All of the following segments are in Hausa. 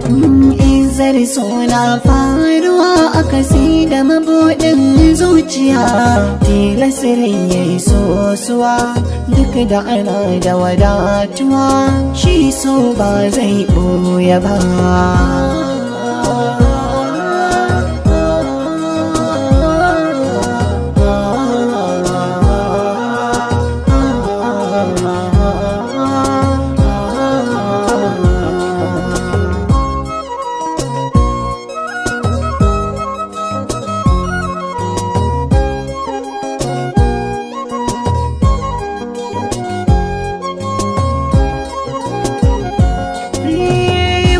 Izar suna faruwa a kasi da mabuɗin zuciya, tilasirin ya yi sosuwa duk da ana da wadatuwa, shi so ba zai ɓoye ba.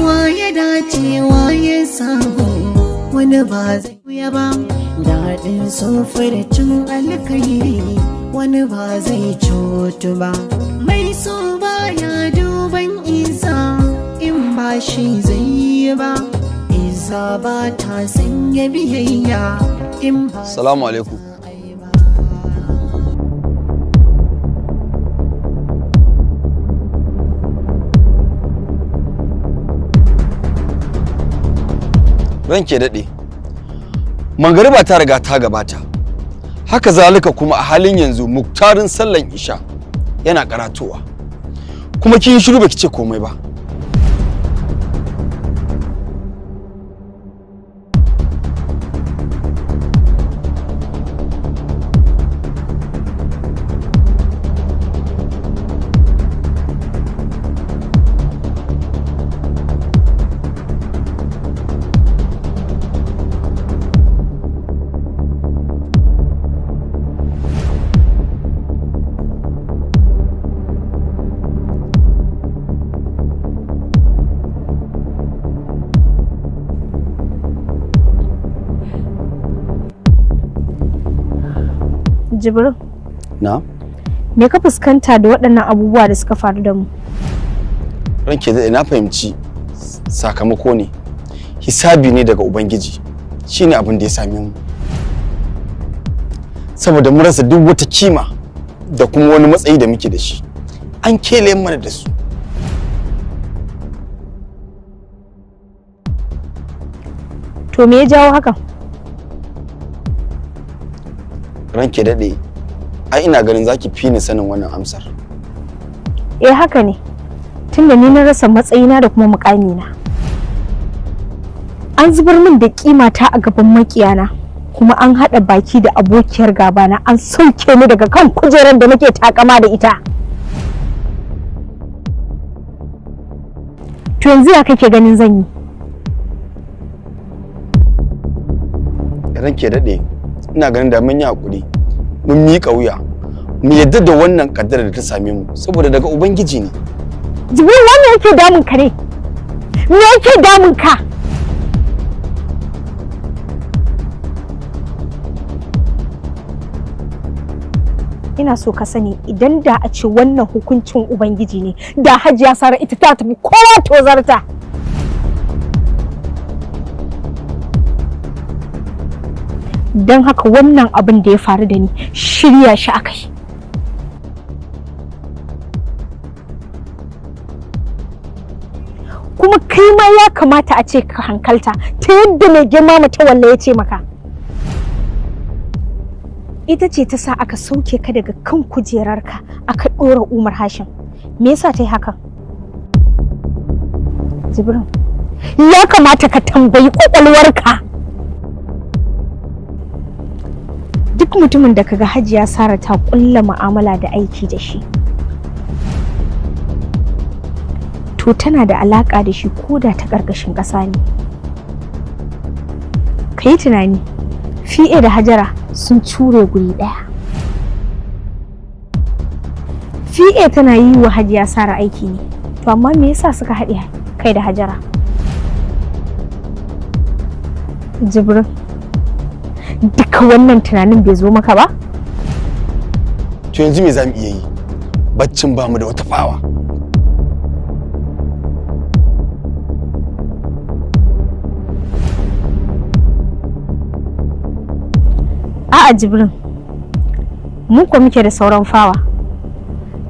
Wa ya dace wa ya samu, wani ba zai wuya ba, daɗin cin alkairi wani ba zai cutu ba, mai so ba ya duban isa in ba shi zai yi ba, isa ba ta sanya biyayya in ba Salamu alaikum. za a yi ba. Ranke daɗe. Mangariba ta riga ta gabata. Haka zalika kuma a halin yanzu muktarin sallan isha yana karatowa. Kuma kin yi shiru baki ce komai ba. Jibrin, Na? me ka fuskanta da waɗannan abubuwa da suka faru da mu? Ranke daɗe, na fahimci sakamako ne. Hisabi ne daga Ubangiji. Shine abin da ya same mu. Saboda mun rasa duk wata kima da kuma wani matsayi da muke da shi. An kele mana da su. To me ya jawo hakan? Ranke daɗe, ai ina ganin zaki fi ni sanin wannan amsar. Eh haka ne. Tunda ni na rasa matsayina da kuma mukamina. An zubar min da kimata a gaban makiyana kuma an haɗa baki da abokiyar gabana an sauke ni daga kan kujerar da nake takama da ita. To yanzu ya kake ganin zan yi? Ranke daɗe, ina ganin da mun yi hakuri, mun miƙa wuya, mu yadda da wannan ƙaddarar da ta same mu saboda daga Ubangiji ne. Jibril, wannan yake damun ka ne? Me yake damun ka? Ina so ka sani idan da a ce wannan hukuncin Ubangiji ne, da Hajiya Sara ita ta tafi kowa tozarta. Don haka wannan abin da ya faru da ni shirya shi akai. Kuma kai ma ya kamata a ce ka hankalta ta yadda mai girma mutawalla ya ce maka. Ita ce ta sa aka sauke ka daga kan kujerarka aka ɗora Umar Hashim. Me yasa ta yi hakan? Jibrin, ya kamata ka tambayi ƙwaƙwalwarka. Duk mutumin da kaga Hajiya Sara ta ƙulla mu'amala da aiki da shi, to tana da alaƙa da shi ko da ta ƙarƙashin ƙasa ne. Ka yi tunani, Fi'e da Hajara sun cure guri ɗaya. Fi'e tana yi wa Hajiya Sara aiki ne, to amma me yasa suka haɗe kai da Hajara? Jibrin, duka wannan tunanin bai zo maka ba? To yanzu me za mu iya yi? Baccin ba mu da wata fawa. A'a Jibrin, mu ko muke da sauran fawa.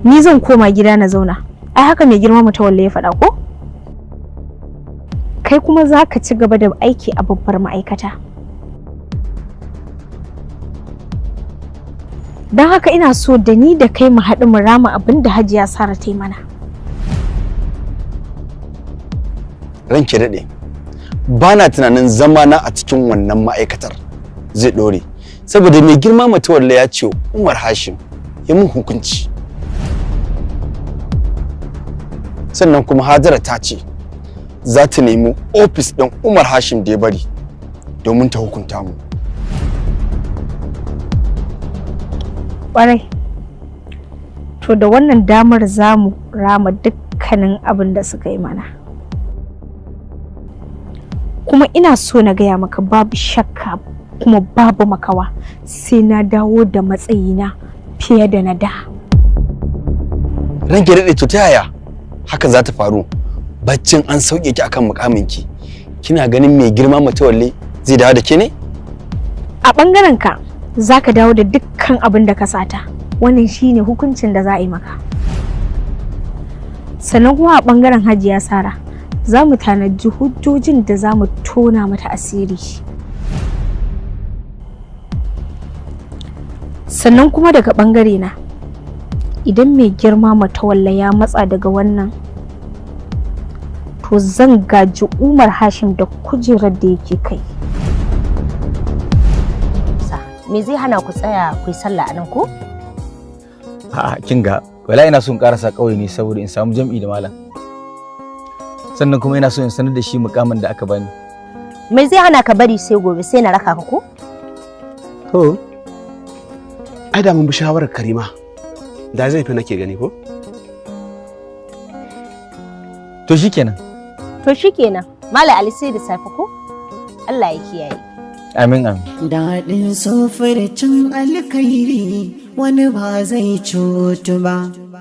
Ni zan koma gida na zauna. Ai haka mai girma mutawalla ya faɗa ko? Kai kuma za ka ci gaba da aiki a babbar ma'aikata. Don haka ina so da ni da kai mu haɗu mu rama abin da Hajiya Sara ta yi mana. Ranki daɗe, ba na tunanin zamana a cikin wannan ma'aikatar zai ɗore, saboda mai girma Matawalle ya ce Umar Hashim ya mun hukunci. Sannan kuma Hajara ta ce za ta nemi ofis ɗin Umar Hashim da ya bari domin ta hukunta mu. Ƙwarai. To da wannan damar za mu rama dukkanin abin da suka yi mana. Kuma ina so na gaya maka babu shakka kuma babu makawa sai na dawo da matsayina fiye da na da. Ranki daɗe, to ta yaya haka za ta faru baccin an sauke ki akan mukaminki? Kina ganin mai girma Matawalle zai dawo da ke ne? A ɓangaren ka za ka dawo da dukkan abin da ka sata. Wannan shine hukuncin da za a yi maka. Sannan kuma a ɓangaren Hajiya Sara za mu tanaji hujjojin da za mu tona mata asiri. Sannan kuma daga ɓangare na, idan mai girma Matawalle ya matsa daga wannan, to zan gaji Umar Hashim da kujerar da yake kai. Me zai hana ku tsaya ku yi sallah a nan ko? A'a, kin ga wala ina son karasa kauye ne saboda in samu jam'i da malam. Sannan kuma ina so in sanar da shi mukamin da aka bani. Me zai hana ka bari sai gobe sai na raka ka ko? To, ai da mun bi shawarar Karima. Da zai fi nake gani ko? To shikenan. To shikenan. Malam Ali sai da safe ko? Allah ya kiyaye. Amin amin. Daɗin cin alkhairi wani ba zai cutu ba.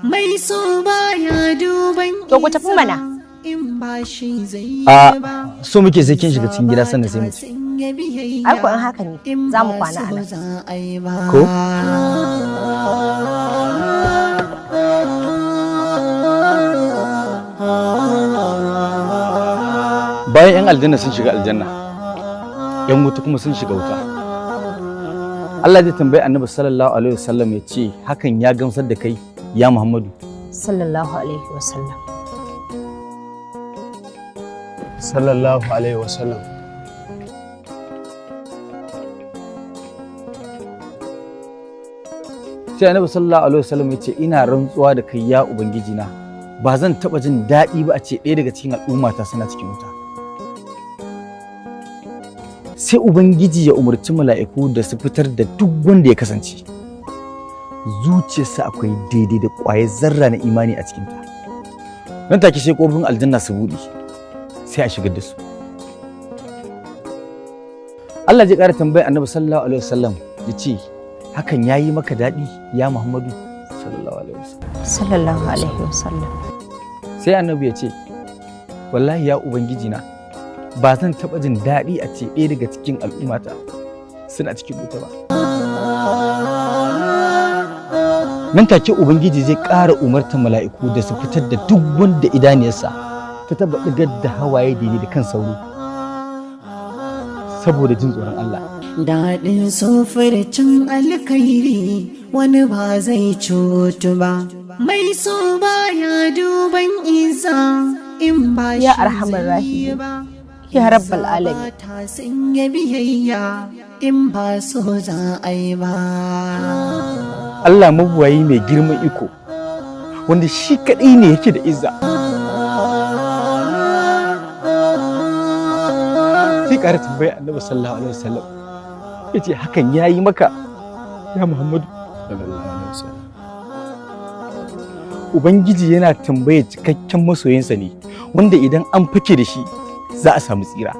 Mai so baya duban To ku tafi mana. in ba shi zai A so muke sai kin shiga cikin gida sannan sai mu ci. Ai ko in haka ne za mu kwana a nan. Ko? Bayan 'yan aljanna sun shiga aljanna, 'yan wuta kuma sun shiga wuta. Allah zai tambayi Annabi sallallahu alaihi wasallam ya ce hakan ya gamsar da kai ya Muhammadu? Sallallahu alaihi wasallam. Sallallahu alaihi wasallam. Sai Annabi sallallahu alaihi wasallam ya ce ina rantsuwa da kai ya Ubangiji na, ba zan taɓa jin daɗi ba a ce ɗaya daga cikin al'ummata suna cikin wuta. Sai Ubangiji ya umarci mala'iku da su fitar da duk wanda ya kasance zuciyarsa akwai daidai da ƙwayar zarra na imani a cikinta. Nan take sai ƙofofin aljanna su buɗe, sai a shigar da su. Allah zai ƙara tambayar Annabi sallallahu alaihi wasallam ya ce hakan ya yi maka daɗi ya Muhammadu sallallahu alaihi wasallam? Sallallahu alaihi wasallam. Sai Annabi ya ce wallahi ya Ubangiji na, ba zan taɓa jin daɗi a ce ɗaya daga cikin al'ummata suna cikin wuta ba. Nan take Ubangiji zai ƙara umartar mala'iku da su fitar da duk wanda idaniyarsa ta taɓa ɗigar da hawaye daidai da kan sauro saboda jin tsoron Allah. Daɗin cin alkhairi wani ba zai cutu ba. Mai so baya duban isa in ba Ya shi arhamar zai yi rahimin. ba. Ya rabbal alamin. Ta sanya biyayya in ba so za a yi ba. Allah mabuwayi mai girman iko wanda shi kaɗai ne yake da izza. Sai ƙara tambaya Annabi sallallahu alaihi wasallam ya ce hakan ya yi maka ya Muhammadu? Sallallahu alaihi wasallam. Ubangiji yana tambaya cikakken masoyinsa ne wanda idan an fake da shi za a samu tsira.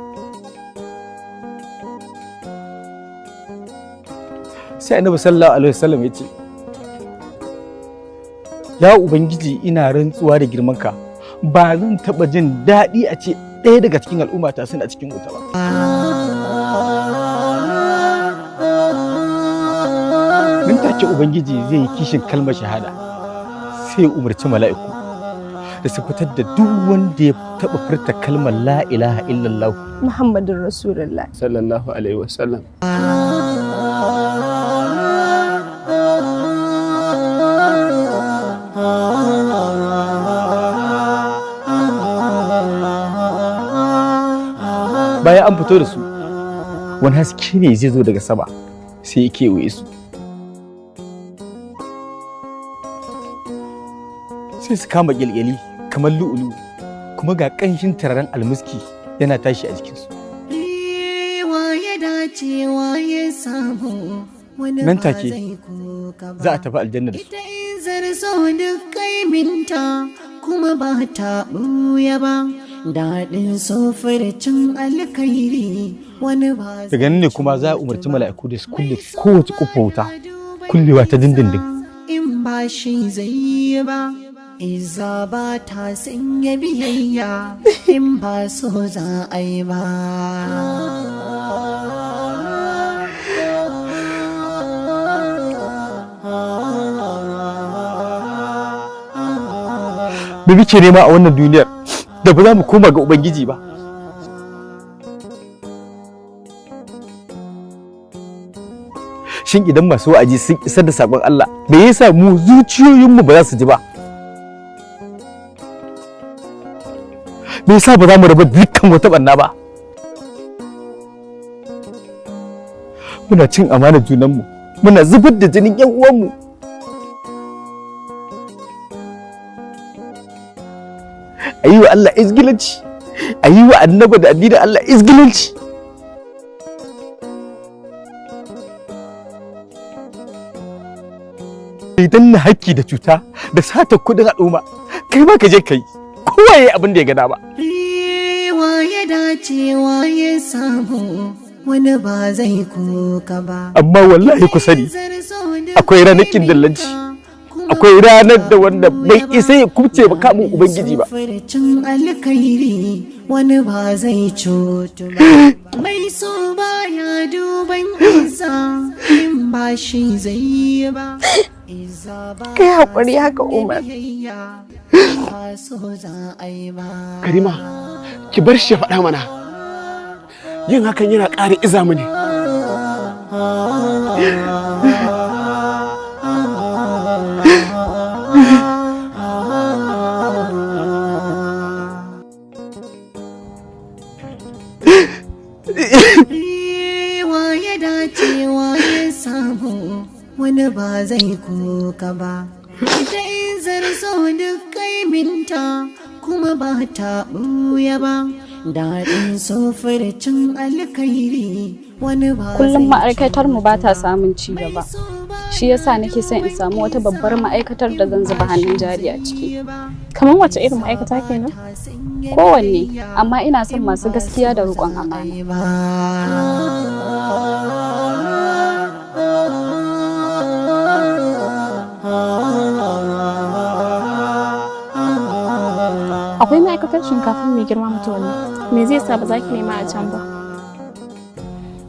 Sai Annabi sallallahu alaihi wasallam ya ce ya Ubangiji, ina rantsuwa da girmanka ba zan taɓa jin daɗi a ce ɗaya daga cikin al'ummata suna cikin wuta ba. Nan take Ubangiji zai yi kishin kalmar shahada sai ya umarci mala'iku Da su fitar da duk wanda ya taɓa furta kalmar la ilaha illallah Muhammadun Rasulullah. Sallallahu alaihi wasallam. Bayan an fito da su, wani haske ne zai zo daga sama sai ya kewaye su, sai su kama kyalkyali kamar lu'ulu, kuma ga ƙanshin turaren almuski yana tashi a jikinsu. Wa ya dace, wa ya samu, wani Nan ba take zai kuka ba. za a tafi aljanna da su. Ita in zarzo duk kaiminta kuma ba ta ɓuya ba. Daɗin cin alkhairi wani ba zai Daga nan ne kuma za a umarci mala'iku da su kulle kowace ƙofar wuta, kullewa ta dindindin. In ba shi zai yi ba. Iza ba ta sanya biyayya in ba so za a yi ba. Me muke nema a wannan duniyar da ba za mu koma ga ubangiji ba? Shin idan masu wa'azi sun isar da sakon Allah, me yasa mu zuciyoyinmu ba za su ji ba? Me yasa ba za mu raba dukkan wata banna ba? Muna cin amanar junanmu, muna zubar da jinin yan uwanmu. A yi wa Allah izgilanci, a yi wa annaba da addinin Allah izgilanci. Idan na haƙƙi da cuta da sata kuɗin al'umma, kai ma ka je ka yi, kowa ya yi abin da ya gada ba. Wa ya dace, wa ya samu, wani ba zai kuka ba. Amma wallahi ku sani, akwai ranar ƙin dillanci, akwai ranar da wanda bai isa ya kubce ba kamun ubangiji ba. Furcin alkhairi wani ba zai cutu ba. Mai so baya duban isa in ba shi zai yi ba. Iza ba Kai haƙuri haka, Umar. biyayya in ba so za a yi ba. Karima, ki bar shi ya faɗa mana. Yin hakan yana ƙara iza mu ne. Wa ya dace, wa ya samu, wani ba zai kuka ba. Ita in zarzo duk kaiminta kuma ba ta ɓuya ba. Daɗin cin alkhairi wani ba Kullum zai ma'aikatar mu ba ta cutu ba. samun ci gaba. Shi yasa nake son in samu wata babbar ma'aikatar da zan zuba hannun jari a ciki. Kamar wace irin ma'aikata kenan? Kowanne, amma ina son masu gaskiya da riƙon amana. Akwai ma'aikatar shinkafa mai girma mutuwanni. Me zai sa ba za ki nema a can ba?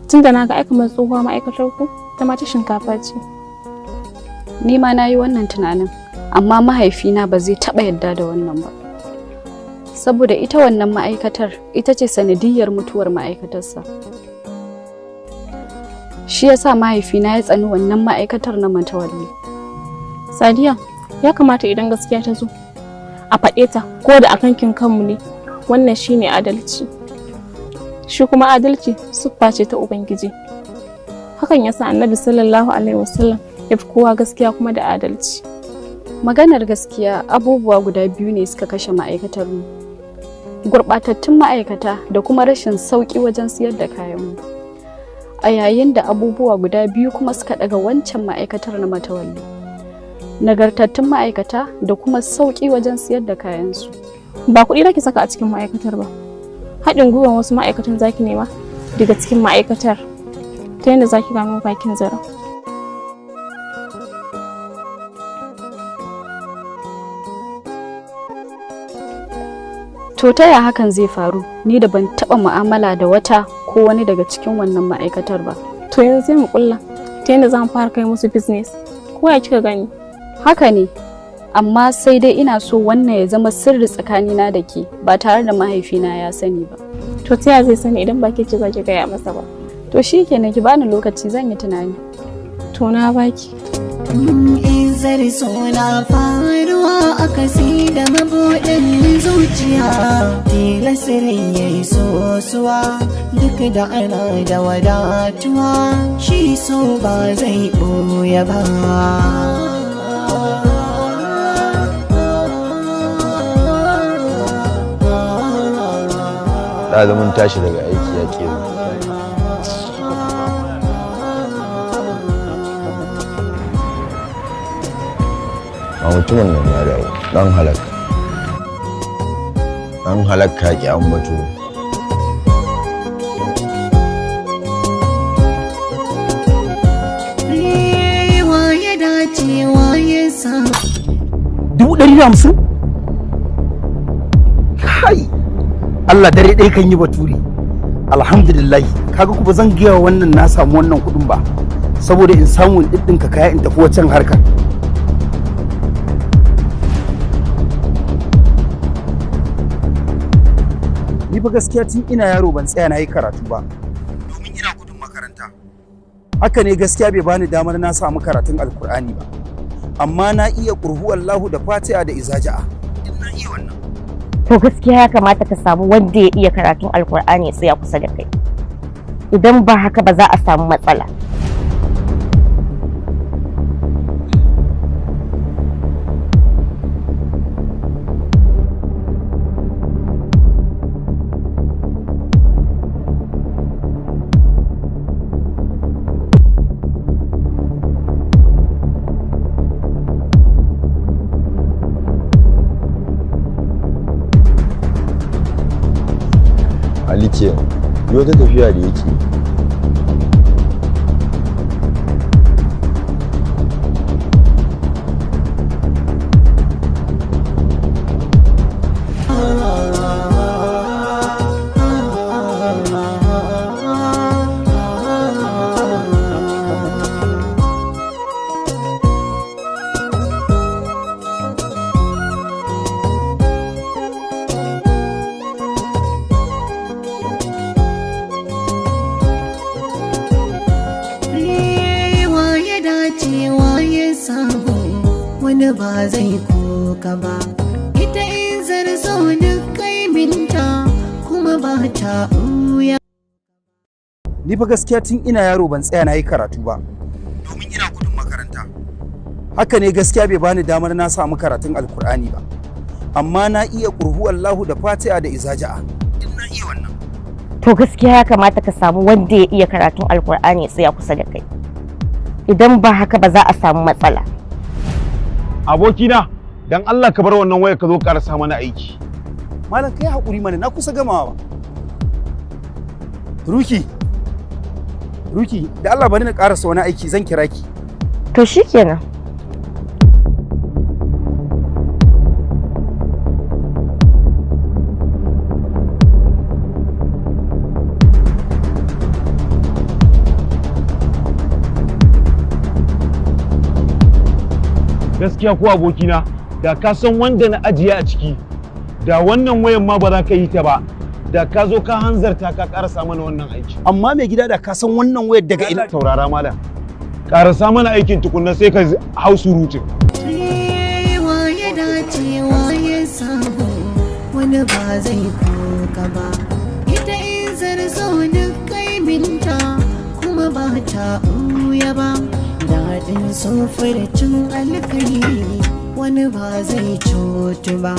Tun da na ga aika tsohuwa ma'aikatar ku, ta mata shinkafa ce. Ni ma na yi wannan tunanin, amma mahaifina ba zai taɓa yarda da wannan ba. Saboda ita wannan ma'aikatar ita ce sanadiyyar mutuwar ma'aikatarsa. Shi yasa mahaifina ya tsani wannan ma'aikatar na matawalli. Sadiya, ya kamata idan gaskiya ta zo, a faɗe ta ko da a kankin kanmu ne, wannan shine adalci. Shi kuma adalci siffa ce ta Ubangiji. Hakan yasa Annabi sallallahu alaihi wasallam ya fi kowa gaskiya kuma da adalci. Maganar gaskiya, abubuwa guda biyu ne suka kashe ma'aikatar mu. Gurɓatattun ma'aikata da kuma rashin sauƙi wajen siyar da kayan mu. A yayin da abubuwa guda biyu kuma suka ɗaga wancan ma'aikatar na matawalli. Nagartattun ma'aikata da kuma sauƙi wajen siyar da kayansu. Ba kuɗi zaki saka a cikin ma'aikatar ba. Haɗin gwiwan wasu ma'aikatan zaki nema daga cikin ma'aikatar ta yadda zaki gano bakin zaren. To ta ya hakan zai faru ni da ban taɓa mu'amala da wata ko wani daga cikin wannan ma'aikatar ba? To yanzu sai mu kulla ta yadda za mu fara kai musu business. Ko ya kika gani? Haka ne, Amma sai dai ina so wannan ya zama sirri tsakanina da ke ba tare da mahaifina ya sani ba. To ta yaya zai sani idan ba ke ce za ki gaya masa ba? To shikenan, ki bani lokaci zan yi tunani. To na baki. In zari suna faruwa akasi da mabuɗin zuciya, tilasirin ya yi sosuwa duk da ana da wadatuwa, shi so ba zai ɓoye ba. Ɗazu mun tashi daga aiki ya ke. A mutumin nan ya dawo, ɗan halak. Ɗan halak ka ƙi ambato. Wa ya dace wa ya samu. 150,000? Kai! Allah dare ɗaya kan yi baturi. Alhamdulillah, kaga ku ba zan gaya wa wannan na samu wannan kuɗin ba. Saboda in samu in ɗinɗinka kaya in tafi wacan harkar. Ni fa gaskiya tun ina yaro ban tsaya na yi karatu ba. Domin ina gudun makaranta. Haka ne gaskiya bai bani damar na samu karatun Alkur'ani ba. Amma na iya ƙurhu Allahu da Fatiha da Izaja'a. Duk na iya wannan. To gaskiya ya kamata ka samu wanda ya iya karatun Alkur'ani ya tsaya kusa da kai. Idan ba haka ba za a samu matsala. Ali ke yi wata tafiya da yake. Wa ya dace wa ya samu, wani ba zai koka ba. Ita in zarzo duk kaiminta kuma ba ta ɓuya. Ni fa gaskiya tun ina yaro ban tsaya na yi karatu ba. Domin ina gudun makaranta. Haka ne gaskiya bai bani damar na samu karatun Alkur'ani ba. Amma na iya ƙurhu Allahu da Fatiha da Izaja'a. Duk na iya wannan. To gaskiya ya kamata ka samu wanda ya iya karatun Alkur'ani ya tsaya kusa da kai. Idan ba haka ba za a samu matsala. Abokina, dan Allah ka bar wannan wayar ka zo karasa mana aiki. Malam kai haƙuri mana, na kusa gamawa. Ruki. Ruki, da Allah bari na karasa wani aiki zan kira ki. To shikenan. Gaskiya ko abokina, da ka san wanda na ajiye a ciki, da wannan wayan ma ba za ka yi ta ba. Da ka zo ka hanzarta ka karasa mana wannan aiki. Amma mai gida da ka san wannan wayar daga ina. Saurara malam. Karasa mana aikin tukunna sai ka hau surutun. Wa ya dace wa ya samu, wani ba zai koka ba. Ita in zarzo duk kaiminta kuma ba ta ɓuya ba. Daɗin cin alkairi wani ba zai cutu ba.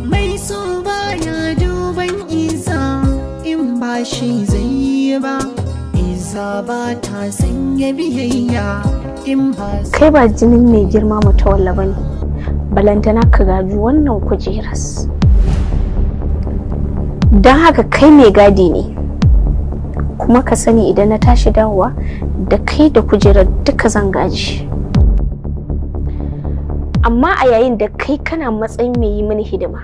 Mai so ba ya duban isa in ba shi zai yi ba. Isa ba ta sanya biyayya in ba Kai ba jinin mai girma Matawalla bane. Balantana ka gaji wannan kujeras. Don haka kai mai gadi ne. Kuma ka sani idan na tashi dawowa da kai da kujerar duka zan gaji. Amma a yayin da kai kana matsayin mai yi mini hidima,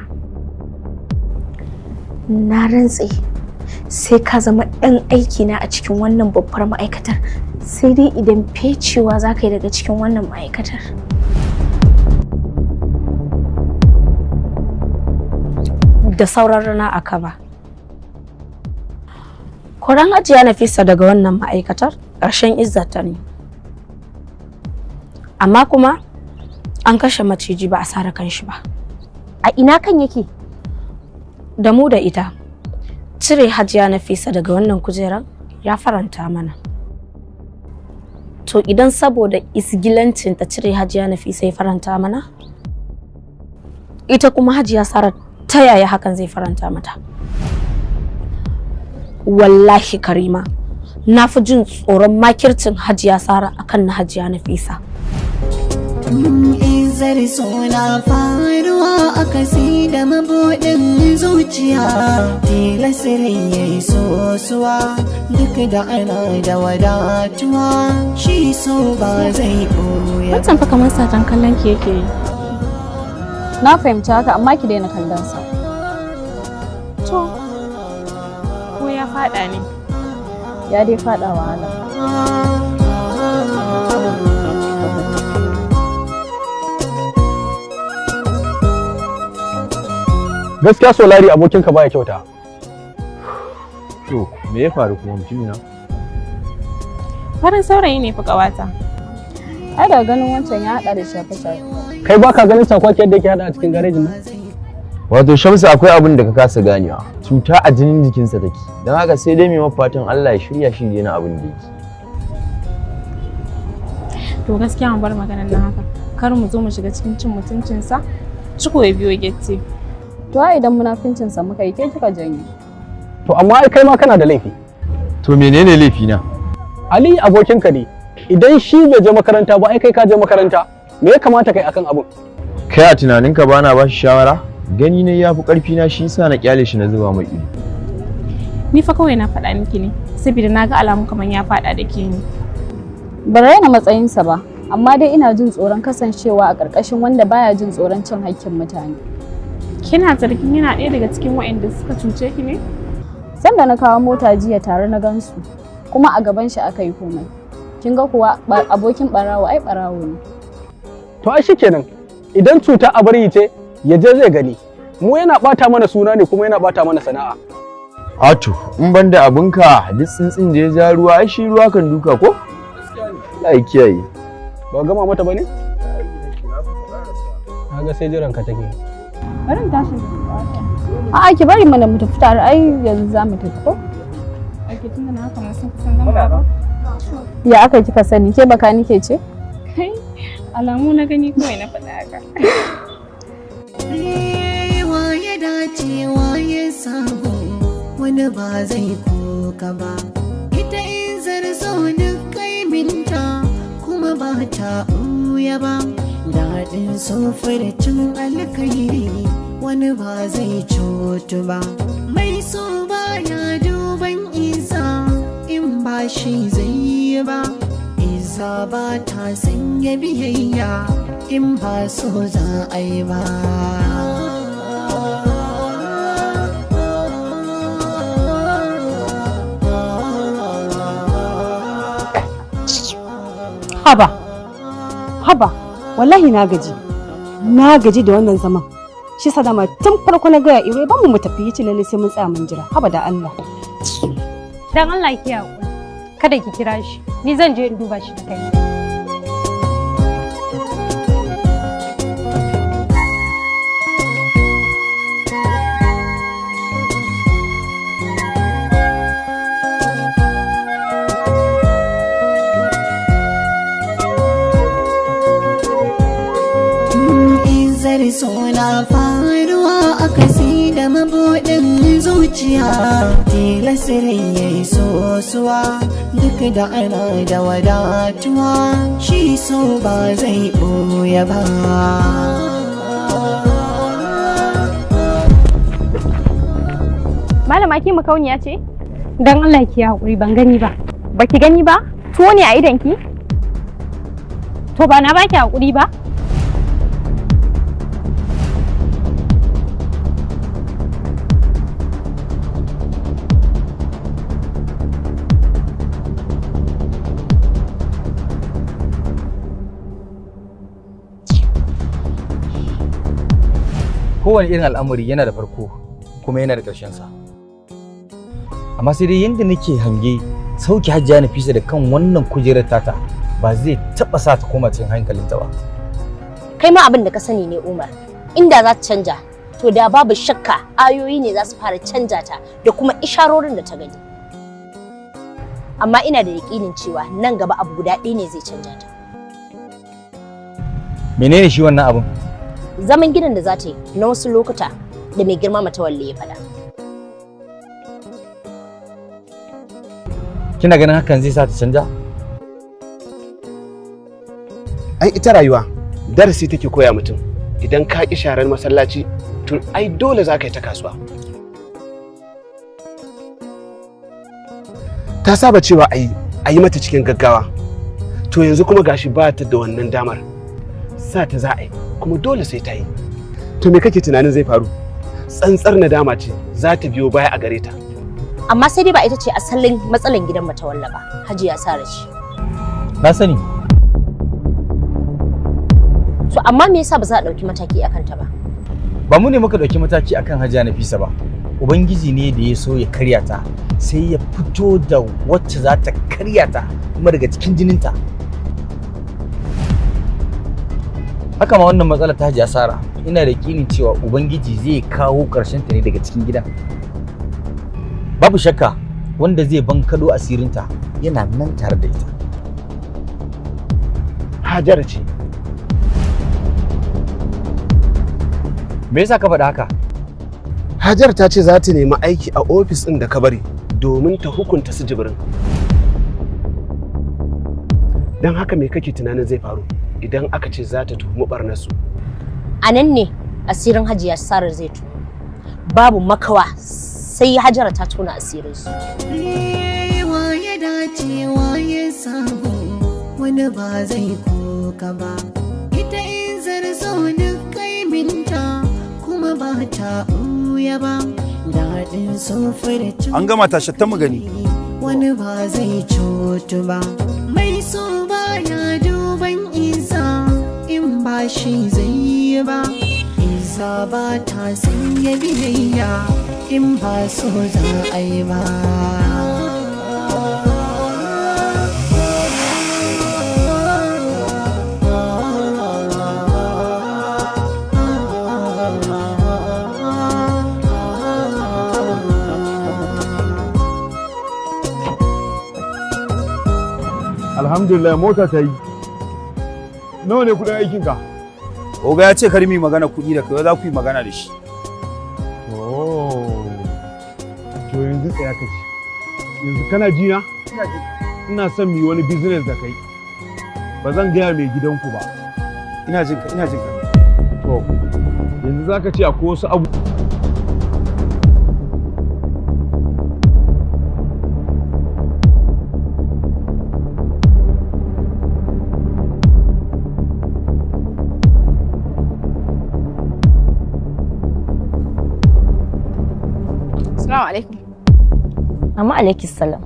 na rantse sai ka zama ɗan aikina a cikin wannan babbar ma'aikatar, sai dai idan fecewa za ka yi daga cikin wannan ma'aikatar. Da sauran rana a kaba. Koran Hajiya Nafisa daga wannan ma'aikatar ƙarshen izzata ne. Amma kuma an kashe maciji ba a sare kanshi ba. A ina kan yake? Da mu da ita. Cire Hajiya Nafisa daga wannan kujerar ya faranta mana. To idan saboda isgilancin ta cire Hajiya Nafisa ya faranta mana, ita kuma Hajiya Sara ta yaya hakan zai faranta mata? Wallahi Karima, na fi jin tsoron makircin Hajiya Sara akan na Hajiya Nafisa. Izar suna faruwa a kasi da mabuɗin zuciya, tilasirin ya yi sosuwa duk da ana da wadatuwa, shi so ba zai ɓoye. Wancan fa kamar satan kallon ki yake yi. Na fahimci haka, amma ki daina kallon sa. To, ko ya faɗa ne? Ya dai faɗa wahala. Gaskiya Solari abokinka baya kyauta. To, me ya faru kuma mutumina? Farin saurayi ne fa ƙawata. Ai daga ganin wancan ya haɗa da shafe-shafe. Kai baka ganin sakwaki yadda yake hada a cikin garejin nan? Wato Shamsu, akwai abin da ka kasa ganewa. Cuta a jinin jikinsa take. Don haka sai dai mai mafatan Allah ya shirya shi daina abin da yake. To gaskiya mu bar maganar nan haka. Kar mu zo mu shiga cikin cin mutuncinsa. Ciko ya biyo gette. To ai idan munafincinsa muka yi, ke kika janyo. To amma ai kai ma kana da laifi. To menene laifina? Ali abokinka ne. Idan shi bai je makaranta ba, ai kai ka je makaranta. Me ya kamata kai akan abun? Kai a tunaninka bana ba shi shawara? Gani ne yafi karfi na, shi yasa na kyale shi na zuba mai ido. Ni fa kawai na faɗa miki ne saboda na ga alamun kamar ya faɗa da ke ne. Ban raina matsayinsa ba, amma dai ina jin tsoron kasancewa a ƙarƙashin wanda baya jin tsoron cin haƙƙin mutane. Kina zargin yana ɗaya daga cikin waɗanda suka cuce ki ne? Sanda na kawo mota jiya tare na gansu, kuma a gaban shi aka yi komai. Kin ga kuwa abokin ɓarawo ai ɓarawo ne. To ai shikenan, idan cuta a bari ce, ya je zai gani. Mu yana ɓata mana suna ne kuma yana ɓata mana sana'a. Ato, in ban da abinka duk tsuntsun da ya ja ruwa ai shi ruwa kan duka ko? Allah ya kiyaye. Ba gama mata bane? Kaga sai jiran ka take. Bari in tashi. A'a ki bari mana mu tafi tare, ai yanzu za mu tafi ko? Ake tunda na haka mun sun kusan gama ba. Ya aka kika sani, ke baka nike ce? Kai, alamu na gani kawai na faɗa haka. Wa ya dace wa ya samu, wani ba zai koka ba. Ita in zarzo duk kaiminta kuma ba ta ɓuya ba. Daɗin cin alkairi wani ba zai cutu ba. Mai so ba ya duban isa in ba shi zai yi ba. Isa ba ta sanya biyayya in ba so za a yi ba. Haba, haba, wallahi na gaji, na gaji da wannan zaman. Shi sa dama tun farko na gaya iro ba mu mu tafi, yace lalle sai mun tsaya mun jira. Haba da Allah. Dan Allah ki hakuri, kada ki kira shi, ni zan je in duba shi da kai. Suna faruwa a kasi da mabuɗin zuciya, tilasirin ya yi sosuwa duk da ana da wadatuwa, shi so ba zai ɓoye ba. Malama ki makauniya ce? Dan Allah ki hakuri, ban gani ba. Baki gani ba? Tuwo ne a idonki? To ba na baki hakuri ba? Kowane irin al'amari yana da farko Kuma yana da ƙarshen sa. Amma sai dai yanda nake hange sauki Hajiya Nafisa da kan wannan kujerar tata ba zai taɓa sa ta koma cikin hankalinta ba. Kai ma abin da ka sani ne Umar, inda za ta canja to da babu shakka ayoyi ne za su fara canja ta da kuma isharorin da ta gani. Amma ina da yaƙinin cewa nan gaba abu guda ɗaya ne zai canja ta. Menene shi wannan abun? Zaman gidan da za ta yi na wasu lokuta da mai girma Matawalle ya faɗa. Kina ganin hakan zai sa ta canja? Ai ita rayuwa darasi take koya mutum. Idan ka ƙi sharar masallaci to ai dole za ka yi ta kasuwa. Ta saba cewa a yi mata cikin gaggawa, to yanzu kuma gashi ba ta da wannan damar. Sa ta za a yi kuma dole sai ta yi. To me kake tunanin zai faru? Tsantsar nadama ce za ta biyo baya a gare ta. Amma sai dai ba ita ce asalin matsalan gidan Matawalla ba, Hajiya Sara ce. Na sani. To amma me yasa ba za a ɗauki mataki akan ta ba? Ba mu ne muka ɗauki mataki akan Hajiya Nafisa ba. Ubangiji ne da ya so ya karya ta, sai ya fito da wacce za ta karya ta kuma daga cikin jininta. Haka ma wannan matsala ta Hajiya Sara, ina da yakinin cewa Ubangiji zai kawo ƙarshen ta ne daga cikin gidan. Babu shakka wanda zai bankado asirinta yana nan tare da ita. Hajara ce. Me yasa ka faɗa haka? Hajar ta ce za ta nemi aiki a ofis ɗin da ka bari domin ta hukunta su Jibrin. Don haka me kake tunanin zai faru idan aka ce za ta tuhumi ɓarnarsu? A nan ne asirin Hajiya Sarar zai tuhu. Babu makawa sai Hajara ta tona asirinsu. Wa ya dace wa ya samu wani ba zai koka ba. Ita in zarzo duk kaiminta kuma ba ta ɓuya ba. Daɗin cin An gama tashattan mu gani. wani ba zai cutu ba. Mai so ba ya duban isa in ba shi zai yi ba. Isa ba ta sanya biyayya in ba so za a yi ba. Alhamdulillah mota ta yi. Nawa ne kudin aikinka? Oga ya ce kar mu yi magana kuɗi da kai, za ku yi magana da shi. Oh. To yanzu tsaya ka ci. Yanzu kana ji na? Ina son mu yi wani business da kai. Ba zan gaya mai gidanku ba. Ina jin ka, ina jin ka. To, yanzu za ka ce akwai wasu abu. Assalamu alaikum. Amma alaikis salam.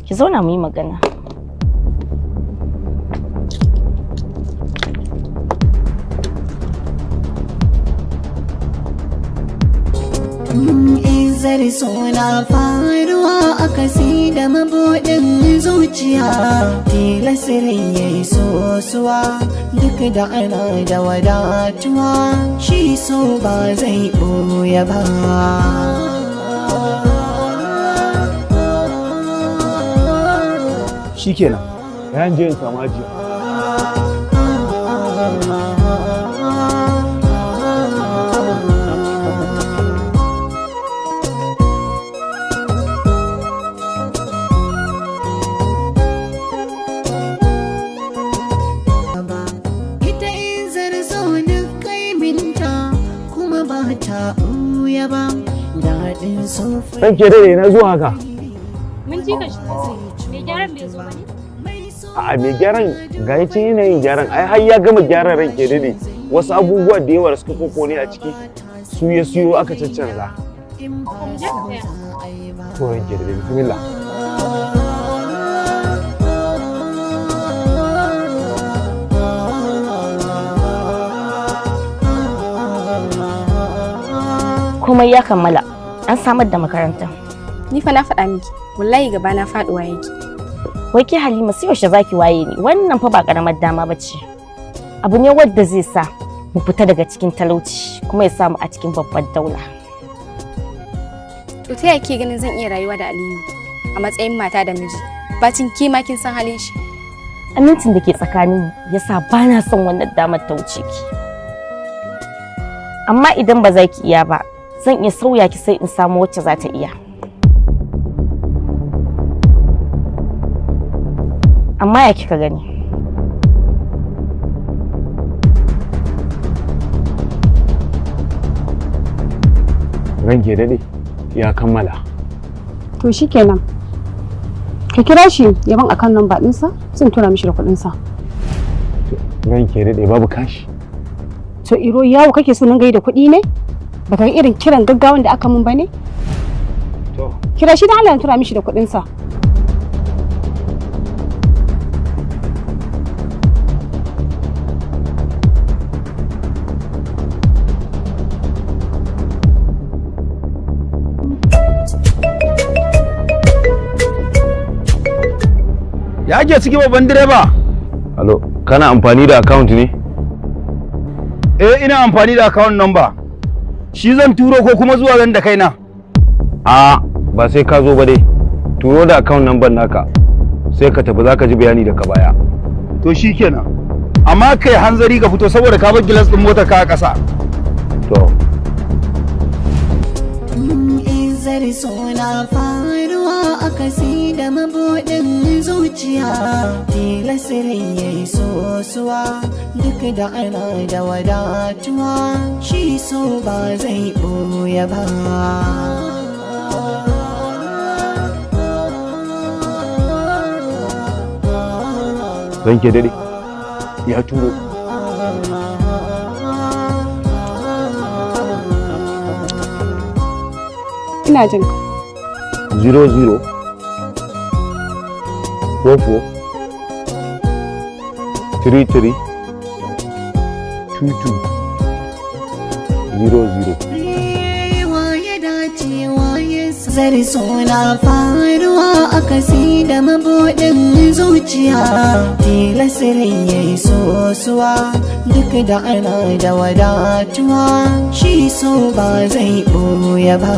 Ki zauna mu yi magana. Izar suna faruwa a kasi da mabuɗin zuciya tilasirin ya yi sosuwa duk da ana da wadatuwa shi so ba zai ɓoye ba. Shikenan. Yayin je in samu Hajiya. Ita in zarzo duk kaiminta kuma ba ta ɓuya ba daɗin sofa. Ranke dai na zuwa haka. Mun ji ka shi. Mai gyaran bai zo ba ne? A'a mai gyaran ga ya can yanayin gyaran ai har ya gama gyaran ranke dai wasu abubuwa da yawa da suka kokone a ciki su ya siyo aka caccanza. Mu je ka taya. To ranke dai bismillah. Komai ya kammala. An samar da makaranta. Ni fa na faɗa miki, wallahi gaba na faɗuwa yake. Wai ke Halima, sai yaushe zaki waye ni? Wannan fa ba karamar dama bace. Abu ne wanda zai sa mu fita daga cikin talauci kuma ya samu a cikin babbar daula. To ta yaya ke ganin zan iya rayuwa da Aliyu a matsayin mata da miji? Bacin ke ma kin san halin shi. Amincin da ke tsakaninmu yasa ba na son wannan damar ta wuce ki. Amma idan ba za ki iya ba, zan iya sauya ki sai in samu wacce za ta iya. Amma ya kika gani? Ranke daɗe, ya kammala. To shikenan. Ka kira shi ya ban akan namba ɗinsa, zan tura mishi da kuɗinsa. Ranke daɗe, babu kashi. To Iro, yawo kake so nan gai da kuɗi ne? Baka ga irin kiran gaggawan da aka mun ba ne? To. Kira shi da Allah ya tura mishi da kuɗinsa. Ya ake ciki, babban direba? Alo, kana amfani da account ne? Eh, ina amfani da account number. Shi zan turo ko kuma zuwa zan da kaina? A ba sai ka zo ba dai. Turo da account number naka. Sai ka tafi, zaka ji bayani daga baya. To shikenan. Amma kai hanzari ka fito saboda ka bar gilas din motar ka a ƙasa. To. Izar suna faruwa a kasi da mabuɗin zuciya, tilasirin ya yi sosuwa duk da ana da wadatuwa, shi so ba zai ɓoye ba. Ranke daɗe, ya turo. Ina jin ka. 00 44 33 22 00. Waye dace waye zari suna faruwa a kasi da mabuɗin zuciya, tilasirin ya yi sosuwa duk da ana da wadatuwa, shi so ba zai ɓoye ba.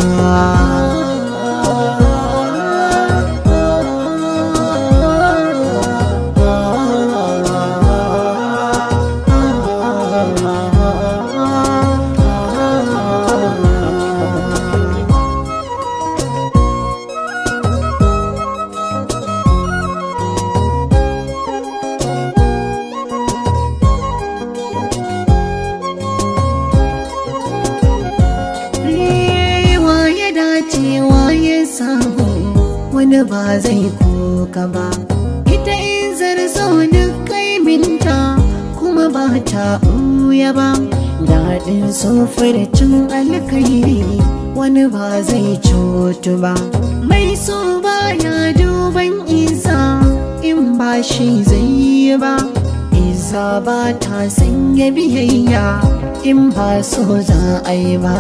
Waye dace waye samu, wani ba zai koka ba. Ita in zarzo duk kaiminta kuma ba ta ɓuya ba. Daɗin cin alkairi wani ba zai cutu ba. Mai so baya duban isa in ba shi zai yi ba. Isa ba ta sanya biyayya in ba so za a yi ba.